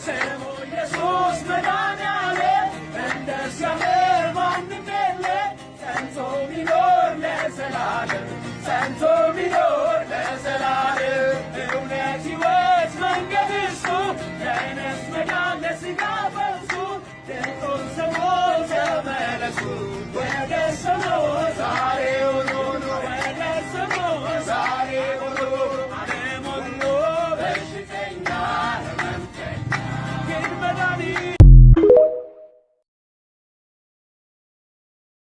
ስሙ ኢየሱስ መድኃኔዓለም፣ እንደዚያምር ማንም የለ፣ ጸንቶ ሚኖር ለዘላለም፣ ጸንቶ ሚኖር ለዘላለም። እውነት፣ ሕይወት፣ መንገድ እሱ፣ ለነፍስ መዳን ለሥጋ ፈውሱ፣ ድምፁን ስሙ ተመለሱ።